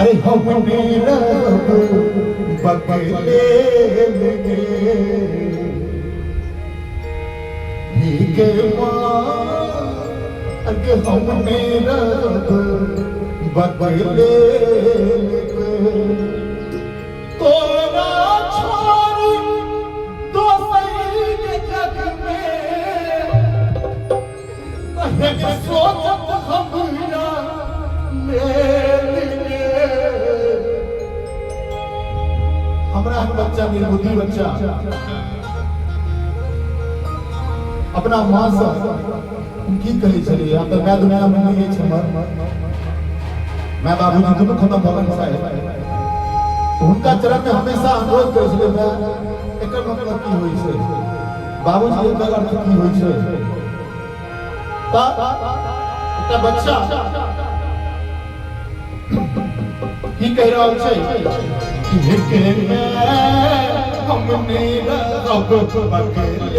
अरे हमने रब बगले के के माँ अगे हमने रब बगले के तोरा छोड़ी दोसर के जग में कहे सोचत हमरा मेल के। हमरा हम बच्चा निर्बुद्धि बच्चा अपना माँ से हम की कहै छलियै, आब तऽ माय दुनिया में नहि अछि हमर, माय बाबूजी दुनू खत्म भऽ गेल साहेब। तऽ हुनका चरण में हमेशा अनुरोध करै छलियै, माय एकर मतलब की होइ छै, बाबूजी एकर अर्थ की होइ छै। तऽ एकटा बच्चा की कहि रहल छै कि हमने रब बगले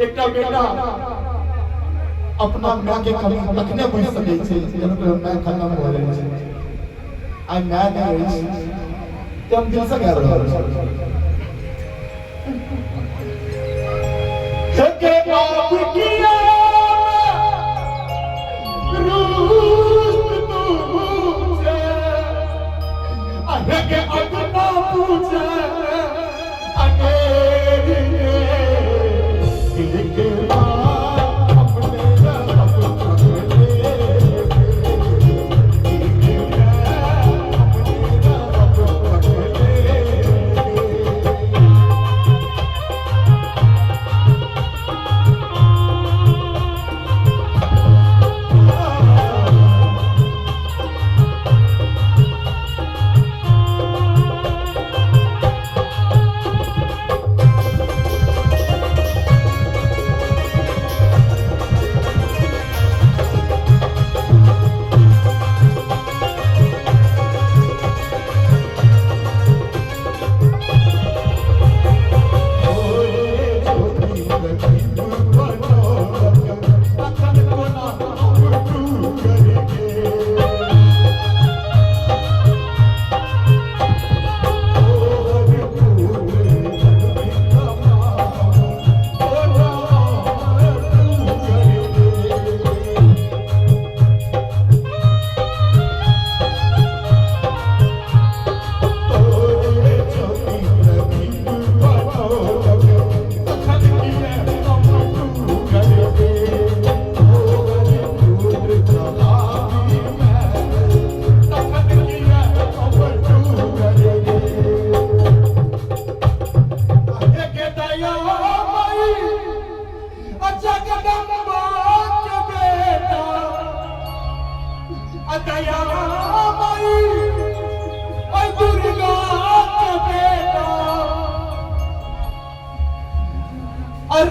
एकटा बेटा अपना माय के कमी तखने बुझि सकै छै जखन ओकर माय खत्म भऽ जाइ छै। आइ माय नहि अछि तऽ हम दिलसँ गाबि रहल छी। के आप किया रूस तू पूछे अहे के अपना पूछे अनेरी दिल के अपने रब पकड़े दिल के अपने रब पकड़े।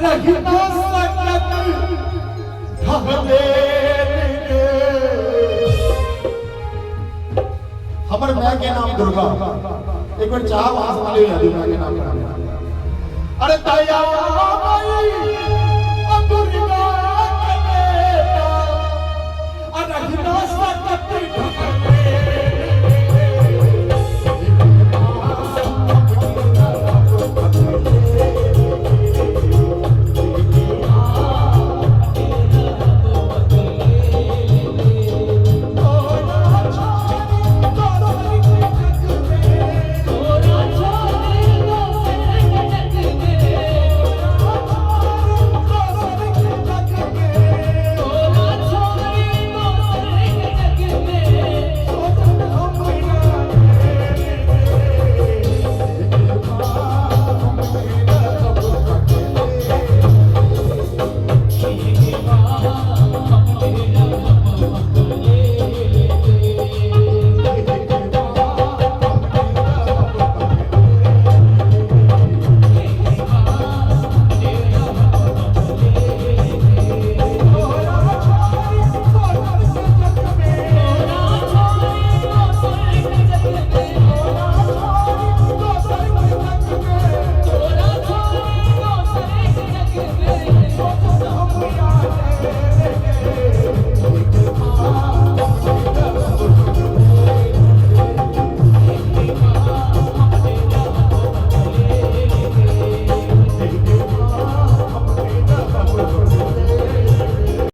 रही ना सकत ढहले रे। हमर माय के नाम दुर्गा। एक बेर चाह वहां से ले आदि माय के नाम। अरे दया माई।